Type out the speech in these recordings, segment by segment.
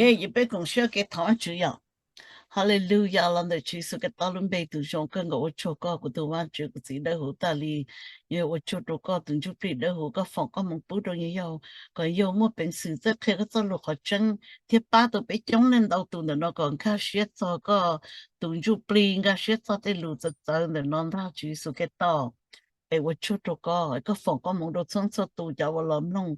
Ces peb koom siab ke thov Vajtswv yom. Haleluya, los ntawm Tswv Yexus Khetos lub npe tus zoo kawg nkaus, ua tsaug koj kuv tus Vajtswv, kuv Txiv dawb huv tag li. Yog ua tsaug rau koj tus ntsuj plig dawb huv, koj foom koj moo pub rau yawg, kom yawg muaj peev xwm txawj qhia koj txoj lus qhov tseeb thiab pab tau peb coob leej ntau tus ntawm no kom nkag siab txog koj tus ntsuj plig, nkag siab txog tej lus txawv txawv ntawm no ntag Tswv Yexus Khetos. Es ua tsaug rau koj, koj foom koj moo rau txhua txhua tus cov uas los mloog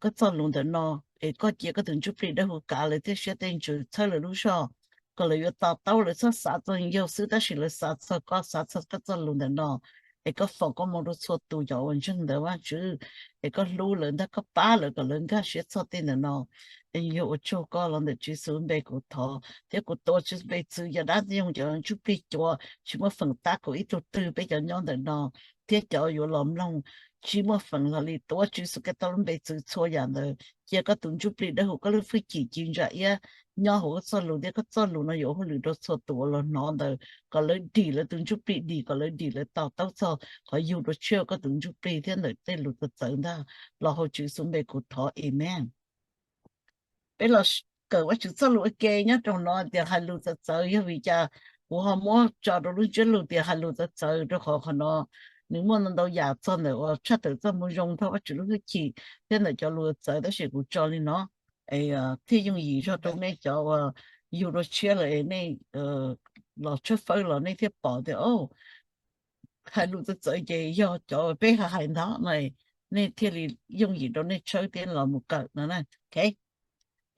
koj txoj lus ntawm no, es koj cia koj tus ntsuj plig dawb huv kav lawv thiab siab tej ntsws txhawb lawv lub zog, kom lawv yuav to taub lawv txhob xav txog yawg xwb tab sis lawv xav txog koj, xav txog koj txoj lus ntawm no. Es koj foom koj moo rau txhua tus cov uas ntseeg ntawd Vajtswv, es koj hlub lawv ntag, koj pab lawv kom lawv nkag siab txog tej ntawm no. Es yog ua tsaug koj, los ntawm Tswv Yexus npe kuv thov thiab kuv tuav Tswv npe txwv cov dab yoog cov ntsuj plig cuav tsis muaj feem tab kaum ib tug twg peb cov nyob ntawm no thiab cov yuav los mloog tsis muaj feem hlo li, tuav Tswv Yexus Khetos lub npe txwv txhua yam ntawd. Cia koj tus ntsuj plig dawb huv, koj lub hwj chim ci ntsa iab nyob hauv koj txoj lus thiab koj txoj lus no yuav ua hauj lwm rau txhua tus uas los hnov ntawd, kom lawv dim lawv tus ntsuj plig dim, kom lawv dim lawv to taub txog qhov yug dua tshiab koj tus ntsuj plig thiab ntawm tej lus txawv txawv ntag. Los hauv Tswv Yexus npe kuv thov, amen. Peb los kawm Vajtswv txoj lus ua ke nyob rau no tias hais lus txawv txawv yog vim cas kuv ho muab tso rau lub ntsiab lus tias hais lus txawv txawv, rau qhov qhov no nws muaj ntau ntau yam txog ntawm uas tshaj tawm txoj moo zoo nrog Vajtswv lub hwj chim thiab ntawm cov lus txawv, tab sis kuv tso li no thiaj yooj yim zog rau nej cov uas yug dua tshiab lawm es nej los tshawb fawb los nej thiaj pom tias hais lus txawv txawv ces yog cov peb hais ntag no, nej thiaj li yooj yim rau nej tshawb thiab los mus kawm no.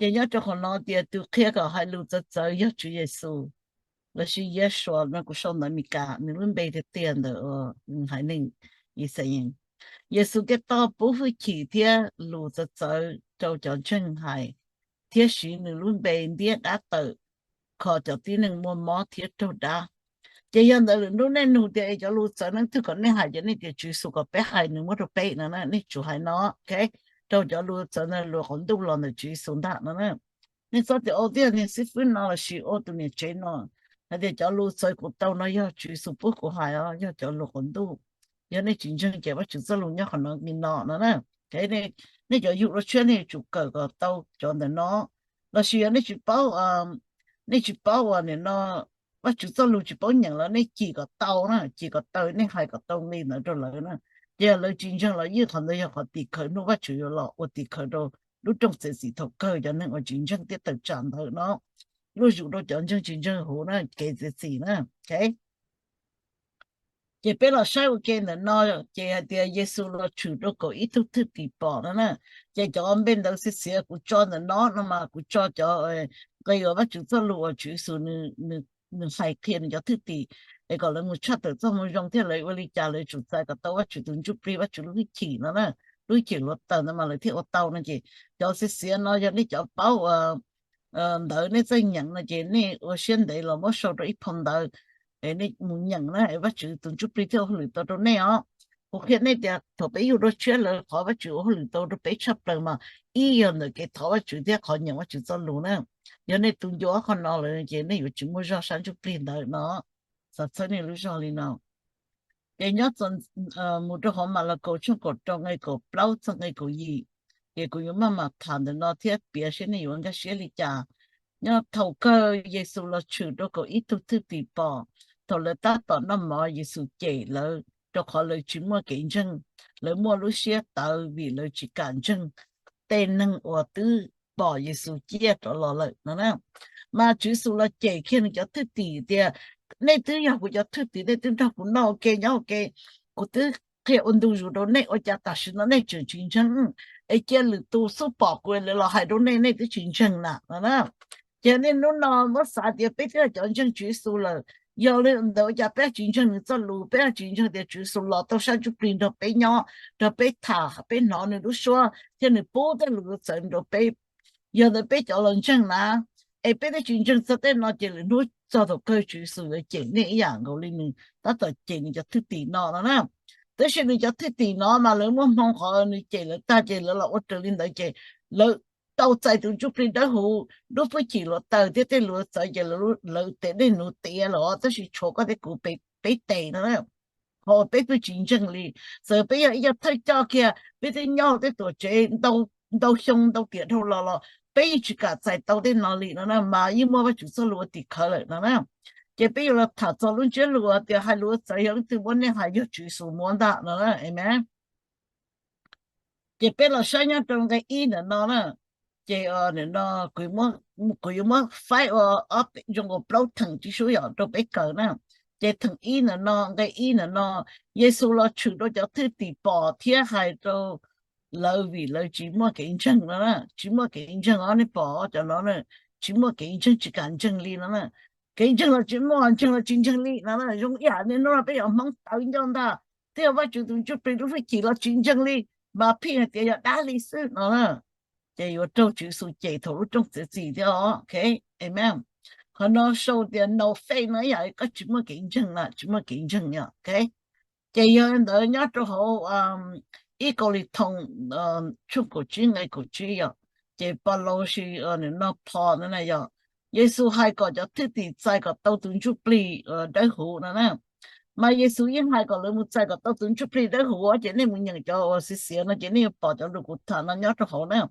Ces nyob rau qhov no tias tus qhia kom hais lus txawv txawv yog Tswv Yexus, lossis Yeshua no kuv sau ntawv Meskas, nws lub npe tiag tiag ntawm haiv neeg Yixalayees. Yexus Khetos pub hwj chim thiab lus txawv txawv rau cov ntseeg hais, thiab siv nws lub npe ntiab dab tawm kho cov tib neeg muaj mob thiab raug dab. Ces yog ntawd lwm hnub nej nug tias es cov lus txawv leej twg kom nej hais, ces nej tias Tswv Yexus kom peb hais, nws muab rau peb no, nej tsum hais no, rau cov lus txawv ntawd lus qhov ntuj los ntawm Tswv Yexus ntag no. Nej txhob tias ua tiag niag xib fwb no lossis ua tus niam tsev no hais tias cov lus txawv kuv tau no yog Tswv Yexus pub kuv hais os, yog cov lus qhov ntuj. Yog nej tsis ntseeg ces Vajtswv txoj lus nyob qhov no li no no na. Nej cov yug dua tshiab nej yuav tsum kawm kom tau cov ntawm no, lossis yog nej tsis paub, nej tsis paub uas nim no Vajtswv txoj lus tsis paub nyeem los nej cim kom tau na, cim kom tau, nej hais kom tau li ntawd rau lawv na. Ces yog lawv tsis ntseeg los yeej qhov ntawd yog qhov tim khawv hnub Vajtswv yuav los ua tim khawv rau lub rooj txiav txim thaum kawg cov neeg uas tsis ntseeg thiab tawm tsam ntawd no, luaj zus rau cov ntseeg tsis ntseeg huv na, kev txiav txim na. Ces peb los saib ua ke ntawm no, ces hais tias Yexus los tshwm rau kaum ib tug thwj tim pom no na. Ces cov npe ntawd xiav xiav kuv tso ntawm no no mas kuv tso cov nqe uas Vajtswv txoj lus uas Tswv Yexus nws hais qhia nws cov thwj tim, es kom lawv mus tshaj tawm txoj moo zoo thiab lawv ua li cas lawv tsum txais kom tau Vajtswv tus ntsuj plig, Vajtswv lub hwj chim no na. Lub hwj chim hluav taws ntawd mas lawv thiaj ua tau no. Ces cov xiav xiav no yog nej cov paub ua ntawv nej txawj nyeem no ces nej ua siab ntev los muab sau rau ib phau ntawv, nej mus nyeem na, Vajtswv tus ntsuj plig thiaj ua hauj lwm tau rau nej os. Kuv qhia nej tias thaum peb yug dua tshiab lawm qhov Vajtswv ua hauj lwm tau rau peb tshaj plaws mas ib yog ntawm kev thov Vajtswv thiab qhov nyeem Vajtswv txoj lus na. Yog nej tu ncua qhov no lawm ces nej yuav tsis muaj zog sab ntsuj plig ntawd no. Xav txhawb nej lub zog li no. Ces nyob mus rau qhov Malakaus tshooj kaum rau nqe kaum plaub txog nqe kaum yim, ces kuv yuav maj mam tham ntawm no thiab piav seb nej yuav nkag siab li cas. Nyob thaum kawg Yexus los tshwm rau kaum ib tug thwj tim pom, thaum lawv tab tom noj mov Yexus cem lawv rau qhov lawv tsis muaj kev ntseeg, lawv muaj lub siab tawv vim lawv tsis kam ntseeg tej neeg uas twb pom Yexus ciaj rov los lawm no na. Mas Tswv Yexus los cem kiag nws cov thwj tim tias, nej twb yog kuv cov thwj tim, nej twb nrog kuv noj ua ke nyob ua ke, kuv twb qhia ua ntu zus rau nej, ua cas tam sim no nej tseem tsis ntseeg? Es cia lwm tus xub pom kuv lawv los hais rau nej, nej twb tsis ntseeg na no na. Ces nej hnub no muab xav tias peb twb yog cov ntseeg Tswv Yexus lawm, yog li ntawd ua cas peb tsis ntseeg nws txoj lus, peb tsis ntseeg tias Tswv Yexus los tau sab ntsuj plig nrog peb nyob, nrog peb tham, peb hnov nws lub suab thiab nws pub tej lus txawv rau peb. Yog ntawd peb cov los ntseeg na, es peb twb tsis ntseeg txog tej no ces lwm hnub txog thaum kawg Tswv Yexus yuav cem nej ib yam nkaus li nws tab tom cem nws cov thwj tim no no na. Tab sis nws cov thwj tim no mas lawv muaj hmoo qhov nws cem lawv tag ces lawv los ua raws li ntawd ces lawv tau txais tus ntsuj plig dawb huv, lub hwj chim hluav taws thiab tej lus txawv ces lawv tes dej num tiav los, tab sis tshuav koj thiab kuv peb tes no na. Qhov peb pheej tsis ntseeg li, txawm peb yog ib co thawj coj kiag, peb twb nyob hauv tej tuam tsev ntau xyoo ntau tiam dhau los los peb yeej tsis kam txais tau tej no li no na, mas yeej muaj Vajtswv txoj lus ua tim khawv lawm no na. Ces peb yuav los tham txog lub ntsiab lus tias hais lus ua txawv yog leej twg muab, nej hais yog Tswv Yexus muab ntag no na, amen. Ces peb los saib nyob rau nqe ib ntawm no na, ces nim no kuv yuav muab faib ua ob, zoo nkaus plaub theem tib si yom rau peb kawm na. Ces theem ib ntawm no, nqe ib ntawm no, Yexus los tshwm rau cov thwj tim pom thiab hais rau lawv vim lawv tsis muaj kev ntseeg no, tsis muaj kev ntseeg os, nej pom cov no, tsis muaj kev ntseeg, tsis kam ntseeg li no. Kev ntseeg los tsis muaj, ntseeg los tsis ntseeg li no, zoo ib yam li hnub no peb yog Hmoob tawv ncauj ntag, twb yog Vajtswv tus Ntsuj Plig lub hwj chim los tsis ntseeg li, mas phim hais tias yog dab li xwb no na. Ces yuav raug Tswv Yexus cem thaum lub rooj txiav txim thiab os, amen. Qhov no sau tias no faith no ib yam li koj tsis muaj kev ntseeg na, tsis muaj kev ntseeg yom. Ces yog li ntawd nyob rau hauv ib Kauleethoos tshooj kaum tsib nqe kaum tsib yom, ces Paulus, nim no Paul no na yog, Yexus hais kom cov thwj tim txais kom tau tus Ntsuj Plig dawb huv no na. Mas Yexus yeej hais kom lawv mus txais kom tau tus Ntsuj Plig dawb huv, ces nej mus nyeem cov uas xiv xiav no ces nej yuav pom cov lus kuv tham no nyob rau hauv na.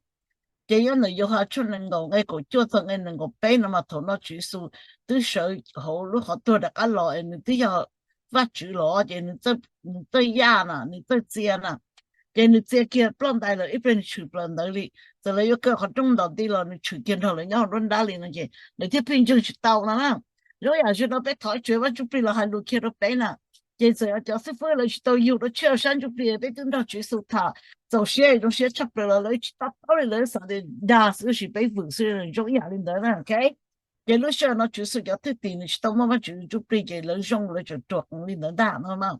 Ces nyob ntawm Yauhas tshooj nees nkaum nqe kaum cuaj txog nqe nees nkaum peb no mas thaum no Tswv Yexus twb sawv hauv lub qhov tuag rov qab los es nws twb yog Vajtswv los ces nws txawj yaj na, nws txawj txia na. Ces nws txia kiag ploj ntais lawm ib pliag nws tshwm plaws ntawd li. Txawm lawv yuav kaw qhov rooj ntom nti los nws tshwm kiag nrog lawv nyob hauv nruab nrab li no ces lawv thiaj pheej ntseeg tsis tau no na. Zoo yam li no peb thov Tswv Vaj Ntsuj Plig los hais lus kiag rau peb na. Ces txawm yog cov xib fwb lawv tsis tau yug rau tsheb rau sab Ntsuj Plig, peb twb nrog Tswv Yexus tham txaus siab zoo siab tshaj plaws los lawv tsis to taub li, lawv xav tias dag xwb sis peb vwm xwb, zoo ib yam li ntawd na. Ces lub sij hawm no Tswv Yexus cov thwj tim nws tsis tau muaj Vaj Tswv Ntsuj Plig ces lawv zoo lawv tseem ruam qees li ntawd ntag no.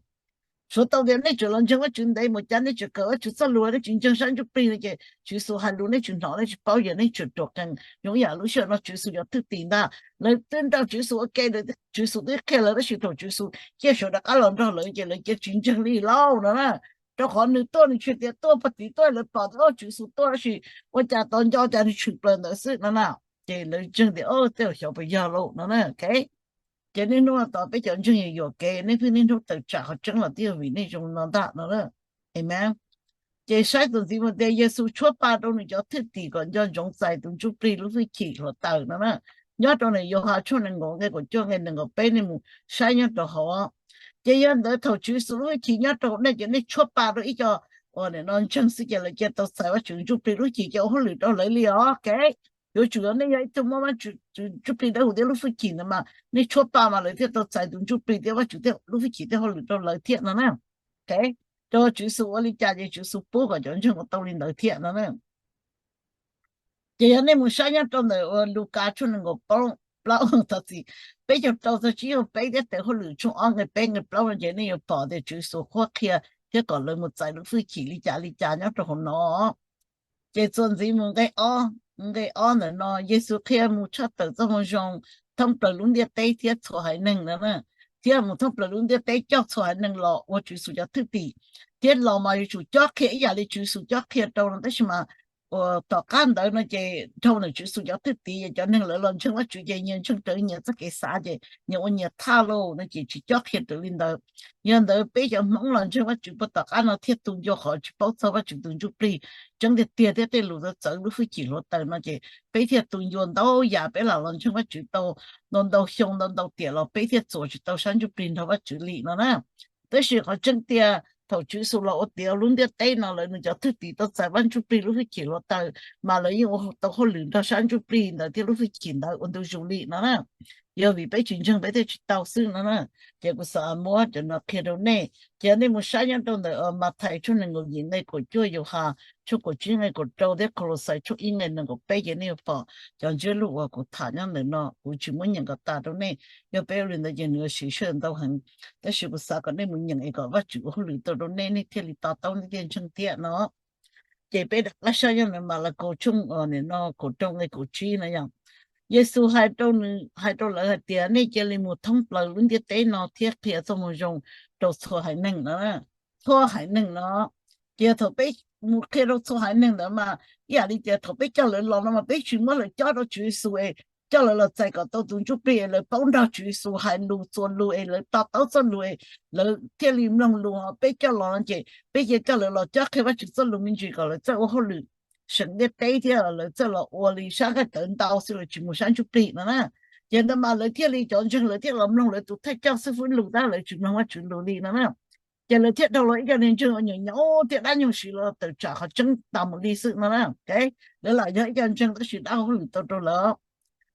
Suav tau tias nej tseem los ntseeg Vaj Tswv ntev mus cas nej tseem kawm Vaj Tswv txoj lus, nej tsis ntseeg sab Ntsuj Plig no ces Tswv Yexus hais lus nej tsis hnov nej tsis paub ces nej tseem ruam qees zoo ib yam lub sij hawm no Tswv Yexus cov thwj tim ntag. Lawv twb nrog Tswv Yexus ua ke, Tswv Yexus twb qhia lawv tab sis thaum Tswv Yexus ciaj sawv rov qab los nrog lawv ces lawv cia tsis ntseeg li lauj no na. Rau qhov nws tuaj nws tsis tias tuaj pog tiv tuaj lawv pom tias Tswv Yexus tuaj tab sis ua cas tos nco cas nws tshwm plaws ntawd xwb no na. Ces lawv ntseeg tias tej zaum xyov puas yog lauj no na. Ces niaj hnub no tos peb cov ntseeg yuam yuam kev, nej pheej niaj hnub tawm tsam qhov tseeb los twb yog vim nej zoo no ntag no na. Amen. Ces saib txuas ntxiv mus tias Yexus tshuab pa rau nws cov thwj tim kom nco ntsoov txais tus Ntsuj Plig lub hwj chim hluav taws no na. Nyob rau ntawm Yauhas tshooj nees nkaum nqe kaum cuaj nqe nees nkaum peb nej mus saib nyob rau hauv. Ces yog ntawd thaum Tswv Yexus lub hwj chim nyob rau nej ces nej tshuab pa rau ib co uas nim no ntseeg xwb ces lawv cia tau txais Vaj Tswv Ntsuj Plig lub hwj chim ces ua hauj lwm rau lawv li os. Yuav tsum yog nej yog ib tug muaj Vaj Tswv Ntsuj Plig dawb huv thiab lub hwj chim ntawd mas nej tshuab pa mas lawv thiaj tau txais tus Ntsuj Plig thiab Vaj Tswv lub hwj chim thiab hauj lwm rau lawv thiab no na. Rau Tswv Yexus ua li cas ces Tswv Yexus pub kom cov ntseeg ua tau li ntawd thiab no na. Ces yog nej mus saib nyob rau ntawm Lukas tshooj nees nkaum plaub, thov txim, peb caug rau txog tsib caug peb thiab tes hauj lwm tshooj ob nqe peb nqe plaub no ces nej yuav pom tias Tswv Yexus qhuab qhia thiab kom lawv mus txais lub hwj chim li cas li cas nyob rau hauv no. Ces txuas ntxiv mus nqe ob, nqe ob ntawm no Yexus qhia mus tshaj tawm txoj moo zoo thoob plaws lub ntiaj teb thiab txhua haiv neeg no na, thiab mus thoob plaws lub ntiaj teb coj txhua haiv neeg los ua Tswv Yexus cov thwj tim, thiab los mas yuav tsum cob qhia ib yam li Tswv Yexus cob qhia rau no tab sis mas uas tom qab ntawd no ces dhau ntawm Tswv Yexus cov thwj tim es cov neeg lawv los ntseeg Vajtswv ces nyias ntseeg raws nyias txoj kev xav ces nyias ua nyias thaj lauj no ces tsis cob qhia raws li ntawd. Yog ntawd peb cov Hmoob los ntseeg Vajtswv puag tom qab no thiaj tu ncua qhov tsis paub txog Vajtswv tus Ntsuj Plig tseeb tiag tiag thiab tej lus txawv txawv lub hwj chim hluav taws no ces peb thiaj tu ncua ntau yam, peb lam los ntseeg Vajtswv tau ntau ntau xyoo ntau ntau tiam los peb thiaj txuas tsis tau sab Ntsuj Plig nrog Vajtswv li no na. Tab sis qhov tseeb tiag thaum Tswv Yexus los ua tiav lub ntiaj teb no lawm nws cov thwj tim tau txais Vaj Ntsuj Plig lub hwj chim hluav taws mas lawv yeej ua tau hauj lwm nrog sab Ntsuj Plig ntawd thiab lub hwj chim ntawd ua ntu zus li no na. Yog vim peb tsis ntseeg peb thiaj tsis tau xwb no na. Ces kuv xav muab cov no qhia rau nej. Ces nej mus saib nyob rau ntawm Mathais tshooj nees nkaum yim nqe kaum cuaj, Yauhas tshooj kaum tsib nqe kaum rau thiab Kaulauxais tshooj ib nqe nees nkaum peb ces nej yuav pom cov ntsiab lus uas kuv tham nyob ntawm no. Kuv tsis muab nyeem kom tas rau nej, yog peb ua li ntawd ces nws yuav siv sij hawm ntau heev. Tab sis kuv xav kom nej mus nyeem es kom Vajtswv ua hauj lwm tau rau nej, nej thiaj li to taub nej thiaj ntseeg thiab no. Ces peb rov qab saib nyob ntawm Malakaus tshooj no kaum rau nqe kaum tsib no yog Yexus hais rau nws, hais rau lawv hais tias nej cia li mus thoob plaws lub ntiaj teb no thiab qhia txoj moo zoo rau txhua haiv neeg no, txhua haiv neeg no. Ces thaum peb mus qhia rau txhua haiv neeg ntawd mas ib yam li tias thaum peb coj lawv los no mas peb tsis muab lawv cob rau Tswv Yexus es coj lawv los txais kom tau tus Ntsuj Plig es lawv paub nrog Tswv Yexus hais lus txuas lus es lawv to taub txoj lus es lawv thiaj li mloog lus, peb coj los no ces peb cia coj lawv los cob qhia Vajtswv txoj lus me ntsis kom lawv txawj ua hauj lwm. seem ntiaj teb thiab lawv txawj los ua li sab nqaij tawv ntau xwb, lawv tsis mus sab ntsuj plig no na. Ces ntawd mas lawv thiaj li cov ntseeg lawv thiaj los mloog lawv tus thawj coj xib fwb lus tab lawv tsis mloog Vajtswv lus li no na. Ces lawv thiaj dhau los ib co niag ntseeg uas nyaum nyaum thiab dab nyuag siv los tawm tsam qhov tseeb tas mus li xwb no na. Lawv lam yog ib co ntseeg tab sis dab hauj lwm tau rau lawv.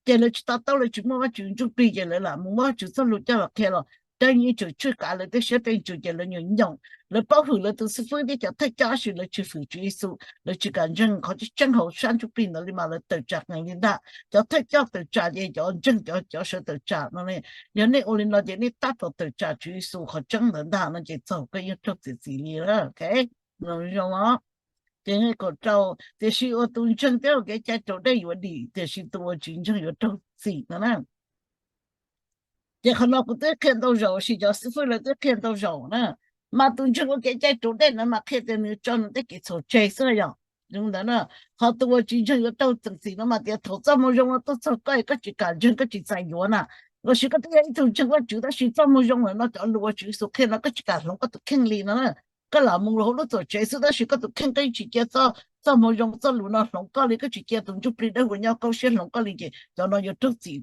Ces lawv tsis to taub, lawv tsis muaj Vajtswv ntsuj plig, ces lawv lam mus muab Vajtswv txoj lus coj los qhia los caij nyob tswm tswj kav lawv tej siab tej ntsws, ces lawv nyaum nyaum. Lawv paub hwm lawv tus xib fwb thiab cov thawj coj tab sis lawv tsis hwm Tswv Yexus, lawv tsis kam ntseeg qhov tseeb tseeb hauv sab ntsuj plig ntawd li mas lawv tawm tsam qees li ntag. Cov thawj coj tawm tsam ces cov ntseeg cov cov sawv tawm tsam no ne. Yog nej ua li no ces nej tab tom tawm tsam Tswv Yexus qhov tseeb ntawd ntag no ces txaus koj yeej raug txiav txim li. Zoo os. Ces nqe kaum rau, tiam sis uas tus ntseeg thiab ua kev cai raus dej yuav dim, tiam sis tus uas tsis ntseeg yuav raug txim no na. Ces qhov no kuv twb qhia ntau zaus, sis cov xib fwb lawv twb qhia ntau zaus na. Mas tus ntseeg ua kev cai raus dej no mas qhia tias nws tso nws tej kev txhaum tseg xwb yom. Zoo ntawd na, qhov tus uas tsis ntseeg yuav raug txim no mas tias thaum txoj moo zoo no tuaj txog koj es koj tsis kam ntseeg, koj tsis txais yuav na, los sis koj twb yog ib tug ntseeg Vajtswv tab sis txoj moo zoo lawm no cov lus uas Tswv Yexus qhia no koj tsis kam hloov koj tus kheej li no na. Koj lam mus hauv lub tuam tsev xwb tab sis koj tus kheej koj yeej tsis cia txoj moo zoo txoj lus no hloov koj li, koj tsis cia tus ntsuj plig dawb huv nyob koj lub siab hloov koj li ces cov no yuav raug txim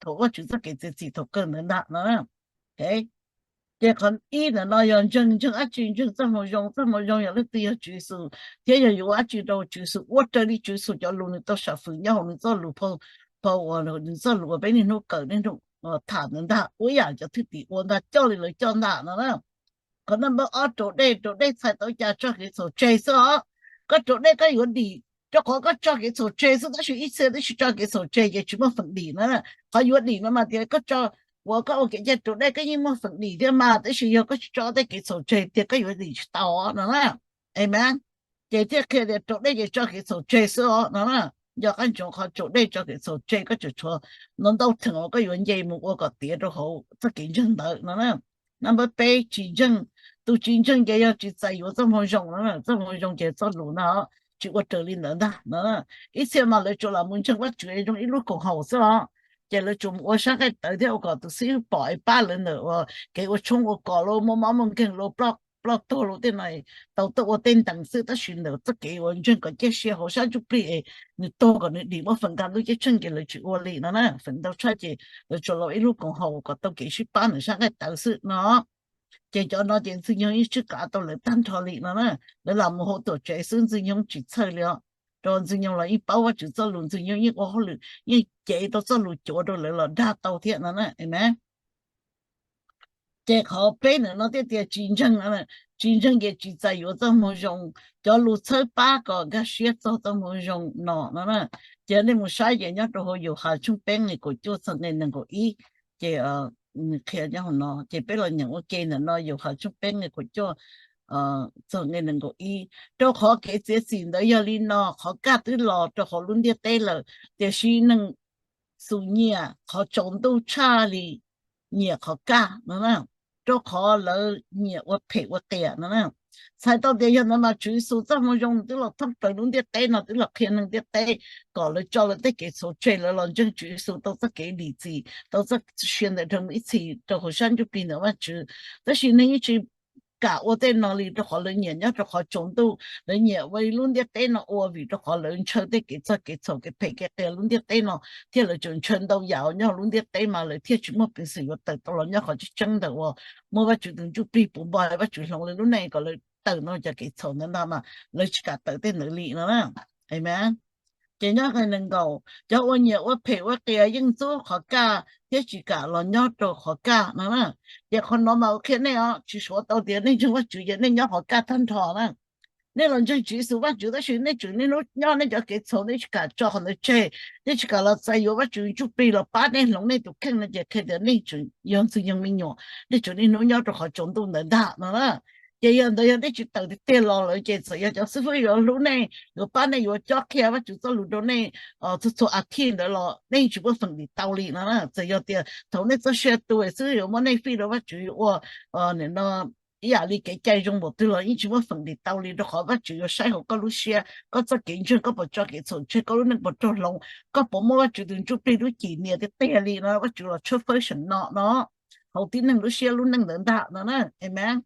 thaum Vajtswv txoj kev txiav txim thaum kawg ntawd ntag no. Ces qhov ib ntawm no yog ntseeg, ntseeg dab tsi? Ntseeg txoj moo zoo. Txoj moo zoo yog leej twg? Yog Tswv Yexus, thiab yog yuav ua dab tsi rau Tswv Yexus? Ua raws li Tswv Yexus cov lus nws tau sam fwm nyob hauv nws txoj lus phau, phau uas nws txoj lus uas peb niaj hnub kawm niaj hnub tham ntawd ntag, ua ib yam cov thwj tim ua ntag, coj li lawv coj ntag no na. Qhov number ob, raus dej. Raus dej txhais tau cas? Tso kev txhaum tseg xwb os. Koj raus dej koj yuav dim, rau qhov koj tso kev txhaum tseg xwb, tab sis ib txhia twb tsis tso kev txhaum tseg ces tsis muaj feem dim na. Qhov yuav dim no mas tias koj tso, uas koj ua kev cai raus dej koj yeej muaj feem dim thiab mas, tab sis yog koj tsis tso tej kev txhaum tseg tiag koj yuav dim tsis tau no na. Amen. Ces thiaj qhia tias raus dej ces tso kev txhaum tseg xwb os no na. Nco qab ntsoov qhov raus dej tso kev txhaum tseg, koj tseem tshuav ntau ntau theem uas koj yuav nce mus ua kom tiav rau hauv txoj kev ntseeg ntawd no na. Number peb, tsis ntseeg. Tus tsis ntseeg ces yog tsis txais yuav txoj moo zoo no, txoj moo zoo ces txoj lus no, tsis ua raws li ntawd ntag no. Ib txhia mas lawv tsuas lam mus ntseeg Vajtswv zoo ib lub koom haum xwb os, ces lawv tsuas mus ua sab nqaij tawv thiab ua kom tus xib hwb pom es pab lawv ntawm uas kev ua tshoob ua kos los muaj mob muaj nkeeg los ploj tuag los tej no, tau tuaj ua tej ntees xwb, tab sis ntawm txoj kev uas ntseeg kom ciaj sia hauv sab ntsuj plig es nws tuag kom nws dim muaj feem nkag lub ceeb tsheej ces lawv tsis ua li no na. Feem ntau tshaj ces lawv tsuas los ib lub koom haum kom tau kev sib pab ntawm sab nqaij tawv xwb no. Ces cov no ces Ntxwg Nyoog yeej tswj kav tau lawv tag nrho li no na. Lawv lam mus hauv tuam tsev xwb Ntxwg Nyoog tsis txhawj li os, rau Ntxwg Nyoog los yeej paub Vajtswv txoj lus, Ntxwg Nyoog yeej ua hauj lwm, yeej cev tau txoj lus cuav rau lawv los dag tau thiab no na. Amen. Ces qhov peb ntawm no thiaj tias tsis ntseeg, tsis ntseeg ces tsis txais yuav txoj moo zoo, cov lus txhawb pab kom nkag siab txog txoj moo zoo no no na. Ces nej mus saib ces nyob rau hauv Yauhas tshooj peb nqe kaum cuaj txog nqe nees nkaum ib, ces nws qhia nyob hauv no, ces peb los nyeem ua ke ntawm no, Yauhas tshooj peb nqe kaum cuaj txog nqe nees nkaum ib. Rau qhov kev txiav txim ntawd yog li no: qhov kaj twb los rau hauv lub ntiaj teb lawm, tiam sis neeg xus nyiam qhov tsaus ntuj tshaj li nyiam qhov kaj no, rau qhov lawv nyiam ua phem ua qias no. Txhais tau tias yog ntawd mas Tswv Yexus txoj moo zoo nws twb los thoob plaws lub ntiaj teb no, twb los qhia neeg ntiaj teb kom lawv tso lawv tej kev txhaum tseg, lawv los ntseeg Tswv Yexus tau txoj kev dim txim, tau txoj sia ntawm dhau mus ib txhis rau hauv sab ntsuj plig ntawm Vajtswv. Tab sis neeg yeej tsis kam ua tej no li, rau qhov lawv nyiam nyob rau qhov tsaus ntuj, lawv nyiam ua li lub ntiaj teb no ua, vim rau qhov lawv ntshaw tej kev txog kev txhaum kev phem kev qias lub ntiaj teb no, thiab lawv tseem ntshaw ntau yam uas nyob hauv lub ntiaj teb mas lawv thiaj tsis muaj peev xwm yuav tawm tau los nyob qhov tseeb tseeb ntawm uas muaj Vajtswv tus ntsuj plig puv npo Vajtswv hloov lawv lub neej kom lawv tawm no cov kev txhaum ntawd ntag mas lawv tsis kam tawm tej ntawd li no na. Amen. Ces nyob nqe nees nkaum, cov uas nyiam ua phem ua qias yeej ntxub qhov kaj thiab tsis kam los nyob rau qhov kaj no na. Ces qhov no mas ua qhia nej os, tsis suav tau tias nej ntseeg Vajtswv ces nej nyob qhov kaj tag nrho na. Nej los ntseeg Tswv Yexus Vajtswv tab sis nej tseem niaj hnub nyob nej cov kev txhaum, nej tsis kam tso qhov ntawd tseg, nej tsis kam los txais yuav Vajtswv ntsuj plig los pab nej hloov nej tus kheej no ces qhia tias nej tseem yog Ntxwg Nyoog me nyuam, nej tseem niaj hnub nyob rau qhov tsaus ntuj ntawd ntag no na. Ces yog ntawd yog nej tsis tawm tiag tiag los lawm ces txawm yog cov xib fwb yuav hlub nej, yuav pab nej, yuav cob qhia Vajtswv txoj lus rau nej txhua txhua a thiv ntawd los nej tsis muaj feem dim tau li no na. Txawm yog tias thaum nej txoj sia tu xwb yuav muab nej fij rau Vajtswv yuav ua no ib yam li kev cai zoo npaum twg los yeej tsis muaj feem dim tau li, rau qhov Vajtswv yuav saib hauv koj lub siab, koj txoj kev ntseeg, koj puas tso kev txhaum tseg, koj lub neej puas raug hloov, koj puas muaj Vajtswv tus ntsuj plig lub cim nias tiag tiag li no, Vajtswv los tshawb fawb seem no no hauv tib neeg lub siab lub neej ntawd ntag no na. Amen.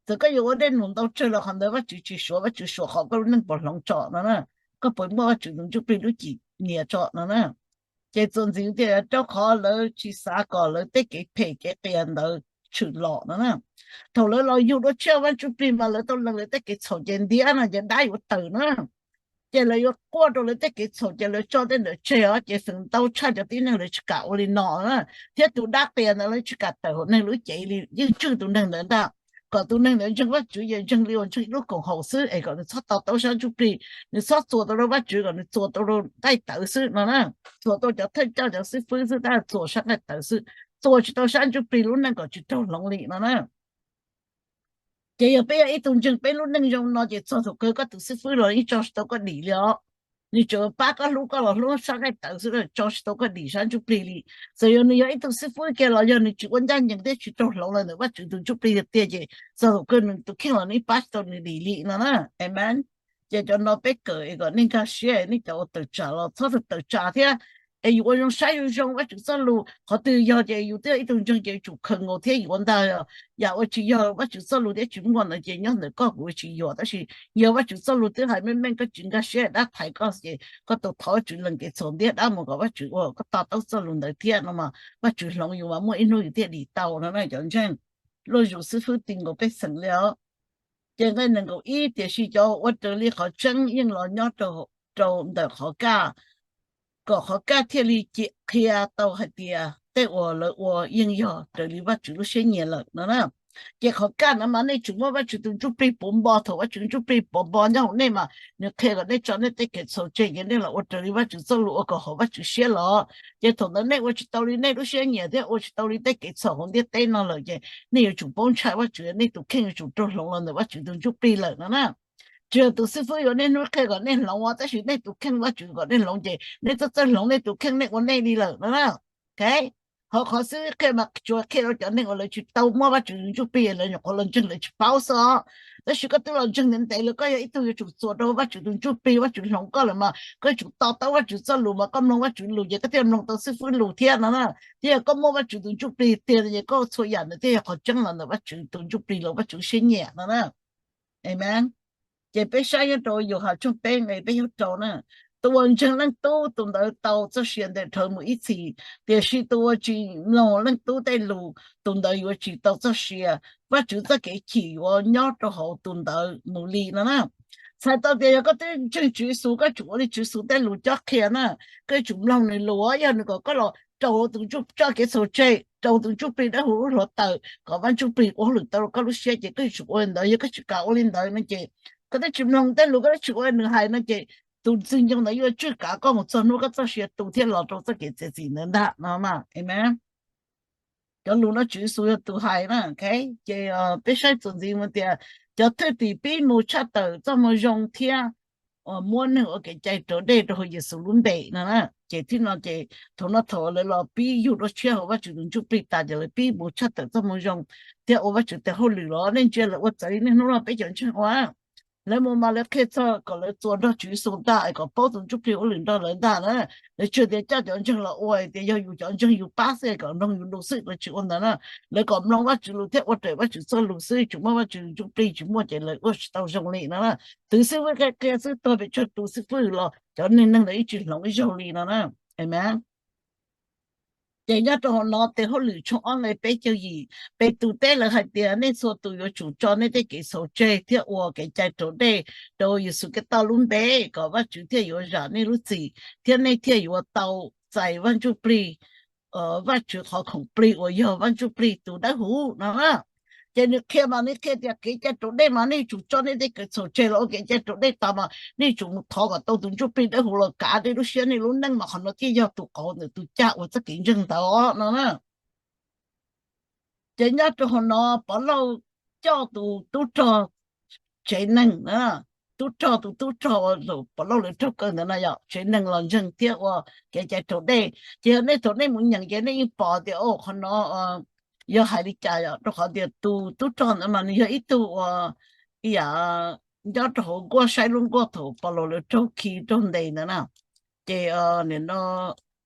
Txawm koj yuav ua dej num ntau tsawg los qhov ntawd Vajtswv tsis suav, Vajtswv suav qhov koj lub neej puas hloov tso no na. koj puas muaj Vajtswv tus Ntsuj Plig lub cim nias tso no na. Ces txuas ntxiv tias rau qhov lawv tsis xav kom lawv tej kev phem kev qias ntawd tshwm los no na. Thaum lawv los yug dua tshiab Vaj Ntsuj Plig mas lawv tau lees lawv tej kev txhaum ces ntiab no ces dab yuav tawm na. Ces lawv yuav quaj rau lawv tej kev txhaum ces lawv tso tej ntawd tseg os. Ces feem ntau tshaj cov tib neeg lawv tsis kam ua li no na, thiab tus dab qias ntawd lawv tsis kam tawm hauv neeg lub cev li, yeej tswj tus neeg ntawd ntag, kom tus neeg ntawd ntseeg Vajtswv ces ntseeg li uas ntseeg ib lub koom haum xwb es kom nws txhob to taub sab ntsuj plig, nws txhob txuas tau rau Vajtswv, kom nws txuas tau rau nqaij tawv xwb no na. Txuas tau cov thawj coj cov xib fwb xwb, tab txuas sab nqaij tawv xwb, txuas tsis tau sab ntsuj plig lub neej kom tsis raug hloov li no na. Ces yog peb yog ib tug ntseeg peb lub neej zoo no ces txog thaum kawg koj tus xib fwb los yeej tso tsis tau koj dim li os. Nws tseem pab koj hlub koj los hlub sab nqaij tawv xwb, tso tsis tau koj dim sab ntsuj plig li. Txawm yog nws yog ib tug xib fwb kiag los yog nws tsis ua ncaj ncees thiab tsis raug hloov los ntawm Vajtswv tus ntsuj plig tiag tiag ces txog thaum kawg nws tus kheej los nws pab tsis tau nws dim li no na. Amen. Ces cov no peb kawm es kom nej nkag siab, nej cov uas tawm tsam los txhob tawm tsam thiab, es yus ua zoo saib zoo zoo Vajtswv txoj lus, qhov twg yog ces yus twb yog ib tug ntseeg ces yuav tsum khaws nkaus thiab yuav ntag. Yam uas tsis yog Vajtswv txoj lus thiab tsis muaj ntawd ces nyob ntawm koj, kuv yuav tsis yuam. Tab sis yog Vajtswv txoj lus twb hais meej meej, koj tsis nkag siab dab thaiv koj ces koj tau thov Vajtswv lees kev txhaum ntiab dab mus kom Vajtswv ua koj to taub txoj lus ntawd thiab no mas Vajtswv hloov yus mas muaj ib hnub yus thiaj dim tau no na cov ntseeg. Luag zus xib fwb ti nkaus pej xeem li os. Ces nqe nees nkaum ib, tiam sis cov ua raws li qhov tseeb yeej los nyob rau ntawm qhov kaj, kom qhov kaj thiaj li qhia tau hais tias tej uas lawv ua yeej yog raws li Vajtswv lub siab nyiam lawm no na. Ces qhov kaj no mas nej tsum muaj Vajtswv tus ntsuj plig puv npo. Thaum Vajtswv ntsuj plig puv npo nyob hauv nej mas nws qhia kom nej tso nej tej kev txhaum tseg, ces nej los ua raws li Vajtswv txoj lus ua kom haum Vajtswv siab los. Ces thaum ntawd nej ua tsis tau li nej lub siab nyiam thiab ua tsis tau li tej kev txhaum hauv ntiaj teb no lawm ces nej yuav tsum paub ntshai Vajtswv, nej tus kheej yuav tsum raug hloov los ntawm Vajtswv tus ntsuj plig lawm no na. Tsis yog tus xib fwb yuav niaj hnub qhia kom nej hloov, tab sis nej tus kheej Vajtswv kom nej hloov ces nej txawj txawj hloov nej tus kheej nej ua nej li lawm no na. Hauv qhov xib fwb qhia mas tsuas qhia rau cov neeg uas lawv tsis tau muaj Vajtswv tus ntsuj plig, lawv nyuam qhuav los ntseeg lawv tsis paub xwb os. Tab sis koj twb los ntseeg ntev ntev lawm, koj yog ib tug yuav tsum txuas rau Vajtswv tus ntsuj plig, Vajtswv hloov koj lawm mas koj yuav tsum to taub Vajtswv txoj lus mas koj mloog Vajtswv lus ces koj thiaj mloog tau xib fwb lus thiab no na. Thiab yog koj muaj Vajtswv tus ntsuj plig tiag ces koj txhua yam ntawd thiaj yog qhov tseeb los ntawm Vajtswv tus ntsuj plig los Vajtswv siab nyiam no na. Amen. Ces peb saib nyob rau Yauhas tshooj peb nqe peb caug rau na, tus uas ntseeg Leej Tub tus ntawd tau txoj sia ntev dhawv mus ib txhis, tiam sis tus uas tsis mloog Leej Tub tej lus tus ntawd yuav tsis tau txoj sia. Vajtswv txoj kev chim yuav nyob rau hauv tus ntawd mus li no na. Txhais tau tias yog koj twb ntseeg Tswv Yexus koj tsum ua li Tswv Yexus tej lus cob qhia na, koj yuav tsum mloog nws lus, yog nws kom koj los rau hauv tus ntsuj, tso kev txhaum tseg, rau hauv tus ntsuj plig dawb huv lub hluav taws kom Vaj Ntsuj Plig ua hauj lwm tau rau koj lub siab ces koj yuav tsum ua li ntawd. Yog koj tsis kam ua li ntawd no ces koj twb tsis mloog tej lus, koj twb tsis ua li nws hais no ces tus ntxwg ncoo ntawd yuav tswj kav koj mus txog hnub koj txoj sia tu thiab los rau txoj kev txiav txim ntawd ntag no mas. Amen. Cov lus no Tswv Yexus yog tus hais na. Ces peb saib txuas ntxiv mus tias cov thwj tim pib mus tshaj tawm txoj moo zoo thiab muab neeg ua kev cai raus dej rau hauv Yexus lub npe no na. Ces thib no ces thaum no thaum lawv los pib yug dua tshiab hauv Vajtswv tus ntsuj plig tas ces lawv pib mus tshaj tawm txoj moo zoo thiab ua Vajtswv tes hauj lwm los nej ntsia lawv ua txawv li niaj hnub no peb cov ntseeg ua. Lawv mus mas lawv qhia txog kom lawv txuas nrog Tswv Yexus ntag es kom paub tus ntsuj plig ua hauj lwm nrog lawv ntag na. Lawv tsis tias coj cov ntseeg los ua tias yog yus cov ntseeg yus pab xwb kom mloog yus lus xwb, lawv tsis ua ntawd na. Lawv kom mloog Vaj Tswv lus thiab ua raws Vaj Tswv txoj lus xwb, tsis muaj Vaj Tswv tus ntsuj plig tsis muaj ces lawv ua tsis tau zoo li no na. Twv xwb, qhia qhia xwb, tuag pes tsawg tus xib fwb los cov neeg neeg ntawd yeej tsis hloov ib zaug li no na. Amen. Ces nyob rau hauv no tes hauj lwm tshooj ob nqe peb caug yim, Petus teb lawv hais tias nej txhua tus yuav tsum tso nej tej kev txhaum tseg thiab ua kev cai raus dej rau Yexus Khetos lub npe kom Vajtswv thiaj yuav zam nej lub txim thiab nej thiaj yuav tau txais Vaj Ntsuj Plig, Vajtswv qhov khoom plig uas yog Vaj Ntsuj Plig tus dawb huv no. Ces nws qhia mas nws qhia tias kev cai raus dej mas nej yuav tsum tso nej tej kev txhaum tseg los ua kev cai raus dej tas mas nej yuav tsum mus thov kom tau tus Ntsuj Plig dawb huv los kav nej lub siab nej lub neej mas qhov no thiaj yog tus qauv ntawm tus caj uas txoj kev ntseeg ntawd no na. Ces nyob rau hauv no Pov Lauj coj tus tub rog tsev neeg, tub rog, tus tub rog uas Pov Lauj lawv raug kaw ntawd na yom, tsev neeg los ntseeg thiab ua kev cai raus dej. Ces yog nej thaum nej mus nyeem ces nej yeej pom tias qhov no yog hais li cas yom, rau qhov tias tus tub rog ntawd mas nws yog ib tug uas ib yam nyob rau hauv nkuaj saib lub nkuaj thaum Pov Lauj lawv raug khi raug ntes ntawd na. Ces nim no